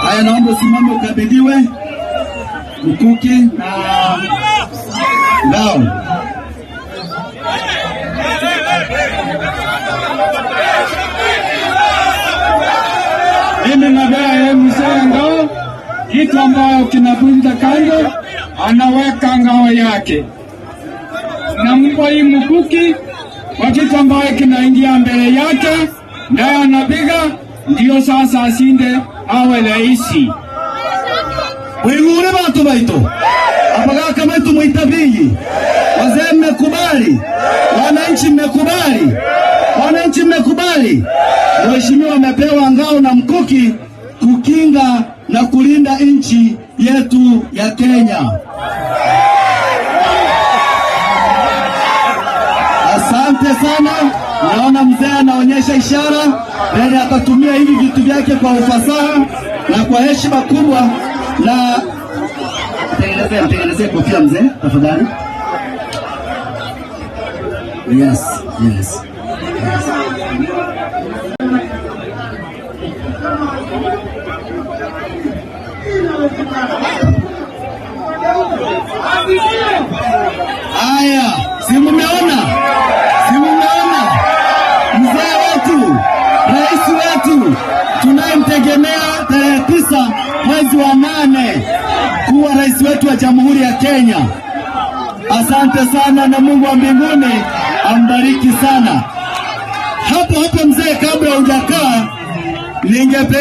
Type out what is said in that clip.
Haya, naomba usimame ukabidhiwe mkuki na ngao. Mimi nabea mzee ngao, kitu ambayo kinavunja kando, anaweka ngao yake. Nampa hii mkuki kwa kitu ambayo kinaingia mbele yake, naye anapiga, ndio sasa ashinde awe raisi. Mwigure bantu baitu apagaka maitu mwitavingi. Wazee mmekubali, wananchi mmekubali, wananchi mmekubali. Mheshimiwa amepewa ngao na mkuki kukinga na kulinda nchi yetu ya Kenya. Asante sana. Naona mzee anaonyesha ishara, then atatumia hivi vitu vyake kwa ufasaha na kwa heshima kubwa. Na tengenezee, mtengenezee kofia mzee, tafadhali. Yes. Haya, si mumeona? Si mumeona? Mzee wetu, rais wetu tunayemtegemea tarehe 9 mwezi wa 8 kuwa rais wetu wa Jamhuri ya Kenya. Asante sana na Mungu wa mbinguni ambariki sana. Hapo hapo mzee, kabla hujakaa, ningependa